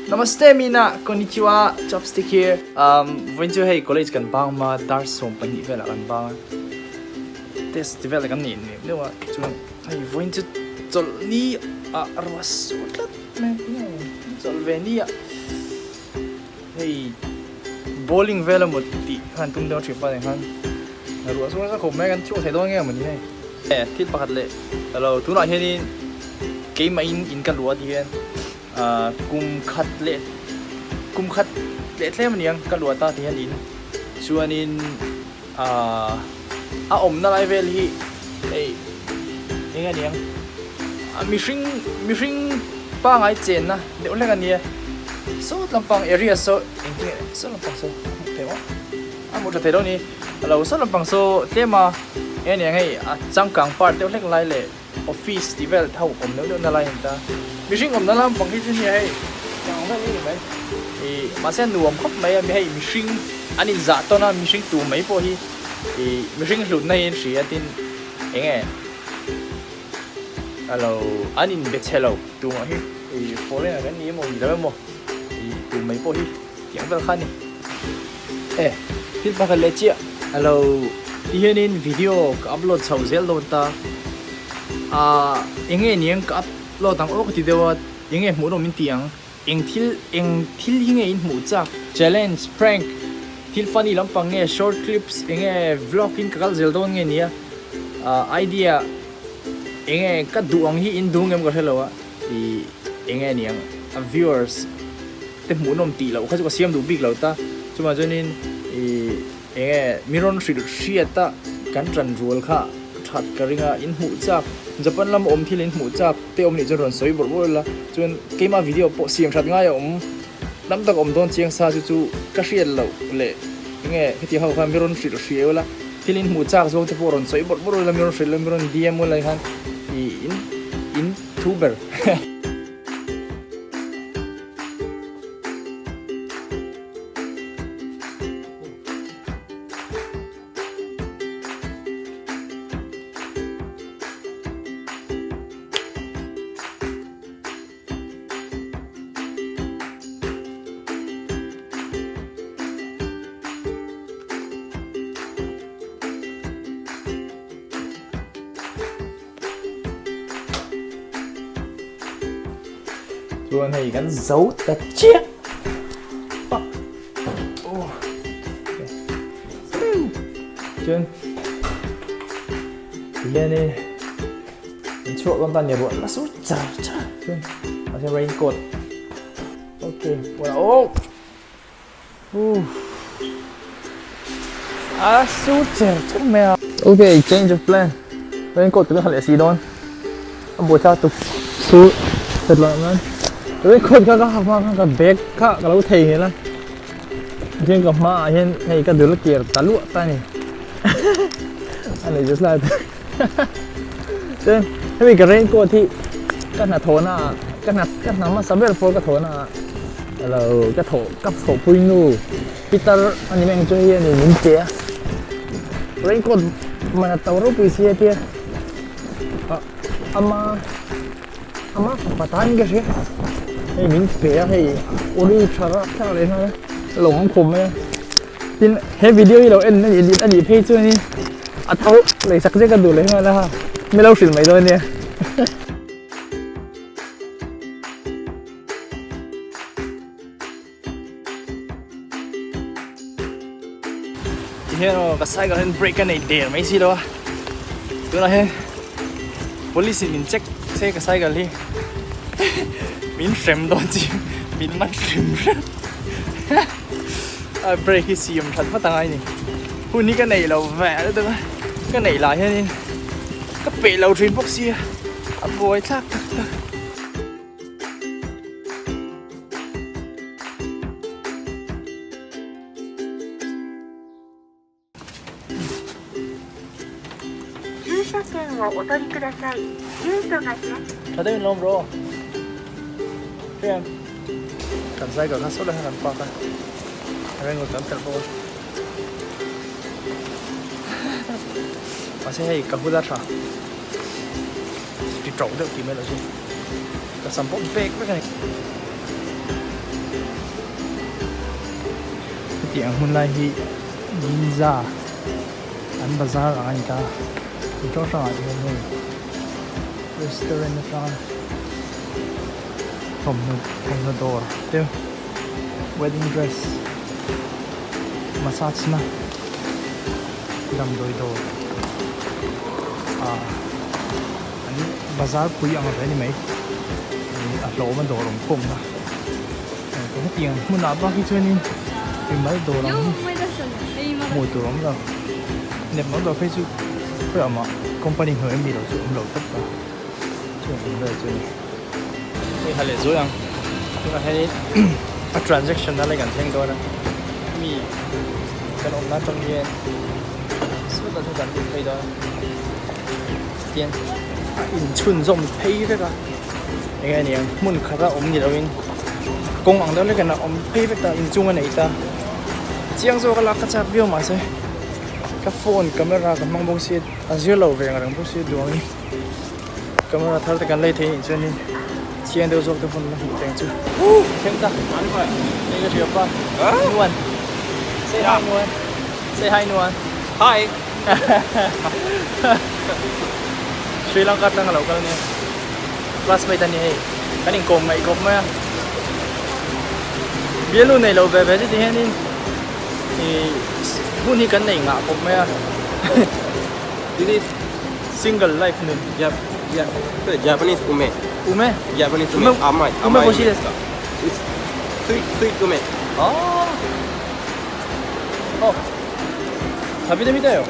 Namaste Mina, konnichiwa, chopstick here. Um, vawiin chu hei college kan bang ma dar 12 velah kan bang a. Test ti vel kan nei neuh neuh a, chuan hei vawiin chu chawlh ni ah a ruah sur tlat mai a, chawlh ve ni ah hei bowling vel emaw tih khan tum deuh a thianpa nen khan ruah sur nasa khawp mai a, kan chhuak thei dawn nge mawni hei. Thil pakhat leh alo tunah hianin keimahin in ka luah ti hian Ahh kum khat leh kum khat leh tlem a niang ka luah ta ti hian in chuanin ahh a awmna lai vel hi hei eng a niang a mihring mihring pangai chenna deuh hlek a nia sawt lampang area saw engtin nge saw lampang saw hmuh theih maw a hmuh tha thei lo a ni alo saw lampang saw tlem a eng a niang hei a changkang part deuh hlek lai leh. Office tih vel tho awm deuh deuh na lai a ni ta. Mihring awmna lampang hi chu nia hei chang vel hi ni mai. Ih mahse a nuam khawp mai a mi hei mihring an inzah tawn a mihring tur mai pawh hi ih mihring hlutna hi an hria tin eng nge a lo an inbe chhe lo tumah hi ih foreigner kan ni emaw ni lo emaw ih tur mai pawh hi tiang vel kha a ni. E thil pakhat leh chiah a lo ti hianin video ka upload chho zel dawn ta ah eng nge niang ka upload ang aw ka ti deuh a eng nge hmuh nawm in ti ang eng thil eng thil hi nge in hmuh chak challenge prank thil funny lampang nge short clips eng nge vlog in ka kal zel dawn nge nia ah idea eng nge ka duh ang hi in duh ngem ka hre lo a ih eng nge niang a viewers. Te hmuhnawm tih loh kha chu ka siam duh bik lo ta. Chuvang chuanin ih eng nge mi rawn hrilh hriat a kan tan rual kha that ka ring a, in hmuh chak Japan lama awm thil in hmuh chak te awm nih chuan rawn sawi bawrh bawrh ila chuan keimah video pawh siam that ngai a awm tam tak awm dawn chiang sa chu chu ka hriat loh leh eng nge hetiang ho khan mi rawn hrilh hriau ila thil in hmuh chak zawng te pawh rawn sawi bawrh bawrh ila mi rawn hrilh ila mi rawn DM ula khan ih in in thu ber. Chuan hei kan zo ta chiah pak oh chuan tihianin an chhuak dawn ta a ni ruah la sur char char chuan mahse raincoat okay oh A su cher cher mai a. Ok, change of plan. Raincoat ka leh si dawn. A buaithlak tuk su that loh nan. Raincoat kha ka ha hma khan ka bag kha ka lo thei nghel a. Chuan ka hma ah hian hei ka dul kir ta luah ta a ni. A nei just lai tak. Chuan hemi ka raincoat hi ka hnathawhna ah ka hna ka hna hmasa ber pawh ka thawhna ah alo ka thawh ka thawhpui nu pitar a ni mai ang chu hei a ni min pe a raincoat man a to ropui si a tia ah ama ama fapa tan in ka hria hei min pe a hei uri tha rak thlak leh nghal a lawng an khawm mai a tin he video hi lo en a nih phei chuanin a tho lei sak zek a duh leh nghal a ha mi lo hrilh mai dawn ania. Tihian aw ka cycle hian brake a nei der mai si lo a tunah hian police in min check se ka cycle hi min hrem dawn chi min man hrim hrim a brake hi siam that vat angai ni hun hi ka nei lo ve lutuk a ka neih lah hianin ka peih lo thin bawk sia a buai thlak tak tak. Tha deuhin lawm rawh aw. Hriat. Kan cycle kha saw lai khan kan park a. Raincoat kan phelh bawk a. Mahse hei ka hula tha. Ti tawk deuh tih mai loh chu. Ka sam pawh bek vek a ni. Hetiang hmun lai hi Ginza an bazar ang a ni ta. Hmun hrang hrangah te hian hei restaurant atanga thawmhnaw thawmhnaw dawr te wedding dress massage na damdawi dawr ah an bazar pui ang ve a ni mai a hlawm a dawr awm khawm na hetiang hmunah bak hi chuanin mimal dawr ang hi hmuh tur awm lo nep mai dawr phei chu khawiah mah company hnuai ami lo chu awm lo tawp a chuan ang vel chu a ni hei ha leh zuai ang tunah hianin a transaction na lai kan thleng dawn a mi kan awmna atang hian sawtah sawn kan lut phei dawn a tian a inchhunzawm phei vek a eng nge niang hmun khata awm ni loin kawng ang deuh hlekin a awm phei vek ta inchung a nei ta chiang zawk a lak ka chak viau mahse ka phone camera ka hmang bawk sia a zir lo ve ang reng bawk sia duangin camera thar te kan lei thei anih chuanin chiang deuh zawk te pawn la hmuh teng chu thleng ta hei ka hria pa Nuan say hi Nuan say hi Nuan hi Sri Lanka atanga lo kal nia classmate a ni hei kan inkawm ngaih kawp mai a bialnu nei lo ve ve chu ti hianin ih hun hi kan nei ngah kawp mai a this is single life nun Jap Jap Japanese ume ume Japanese ume amai ume boshi desu ka It's sweet sweet ume ah oh 食べてみたよ1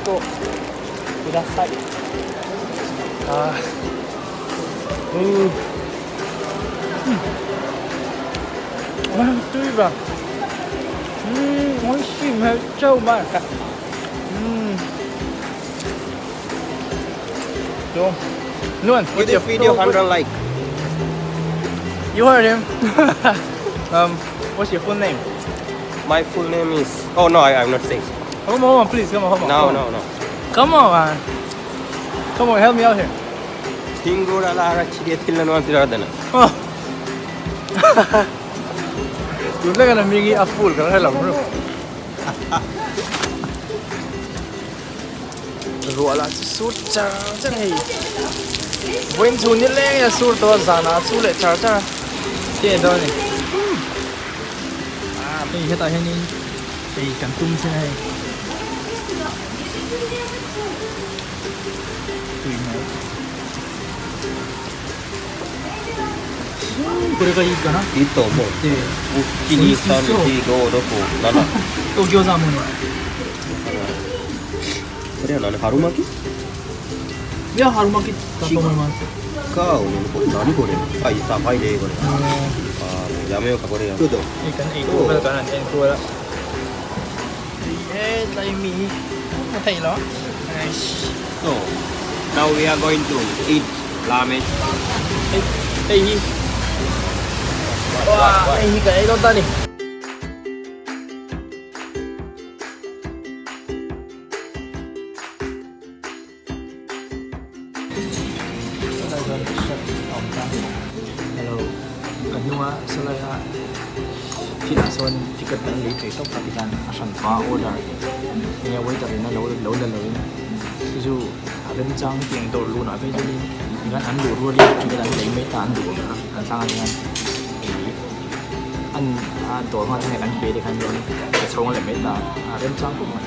個くださいあーうんうんあうん美味しいめっちゃうまいうんどう Nuan, Give this video 100 like. You heard him. What's your full name? My full name is. Oh no, I'm not saying. Come on, please, come on, come on. No, no, no. Come on, man. Come on, help me out here. Oh. Tun hlek a hming hi a full ka hre lo ru. Ruah lah chu sur char char hei. Vawiin chhun ni leng in a sur tawh a zanah a sur leh char char a. Ti a ni dawn a ni. Ah hei hetah hianin ei kan tum chin a hei. Tui mai. これがいいかな。いいと思う。1、2、3、4、5、6、7。お餃子もね。これは何春巻きいや、春巻きだと思います。か、これ何これあ、いいさ、はいでこれ。あもうやめようか、これや。いいかな、いいかな、え、So, now we are going to eat ramen. Hei hi. Wow, hei hi ka ei dawn ta ni. Hello, ka hnunga sawlaia thil ah sawn ticket kan lei thei tawp a tikhan a hran pa order enge waiter in a lo lo la lo in chu chu a remchang tiang dawr lunah phei chuanin tikhan an luh rualin ticket an lei mai ta an duh ang kha an tlang a tikhan ih an a dawr hma te an pe te khan chuan a chhawng leh mai ta a remchang khawp mai.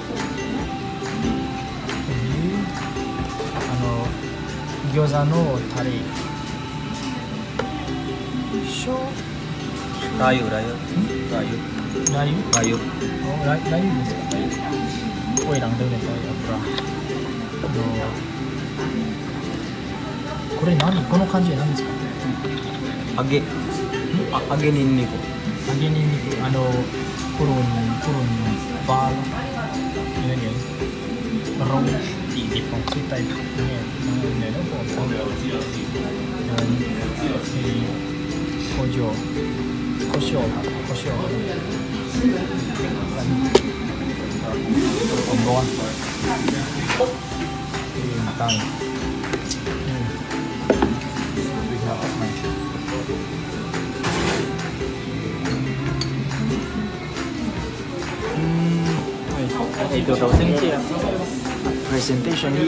あの餃子のタレラー油ラー油ラー油ラー油ラー油ラー油ですかおいらんでねこれ何この感じは何ですか揚げ揚げにんにく揚げにんにくあのコロンコロンバー rawng tih dip ang chi type nge nei deuh pawh a awm chuan hei kawjo kawshaw kawshaw awm bawk a hei mutang tui hmel khawp mai. Eitur lo thleng chiah a presentation hi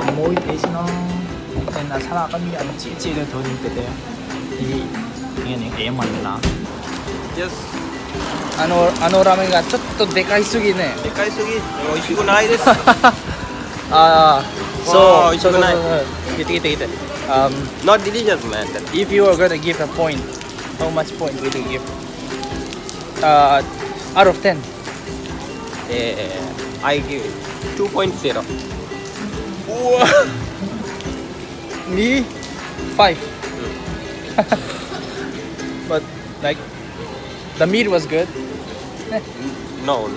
a mawi thei sin aw en a thlalak ami ang chiah chiah deuh tho ding pe te hi enge ni ei a man la. Yes. あのあのラーメンがちょっとでかいすぎね。でかいすぎ。美味しくないです。ああ、そう。美味しくない。来て来て来て。Um, Not delicious, man. If you are gonna give a point, how much point will you give? Uh, out of 10. Eh, I give 2.0. Me, 5. But like, the meat was good. No.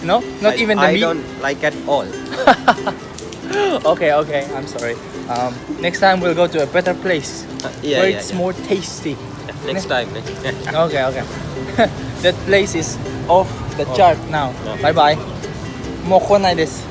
No, not I, even the I meat. don't like at all. Okay, okay. I'm sorry. Next time we'll go to a better place Yeah, where yeah, it's yeah. more tasty. Next time. Okay, okay. That place is off the Off. chart now. Yeah. Bye bye. もう来ないです。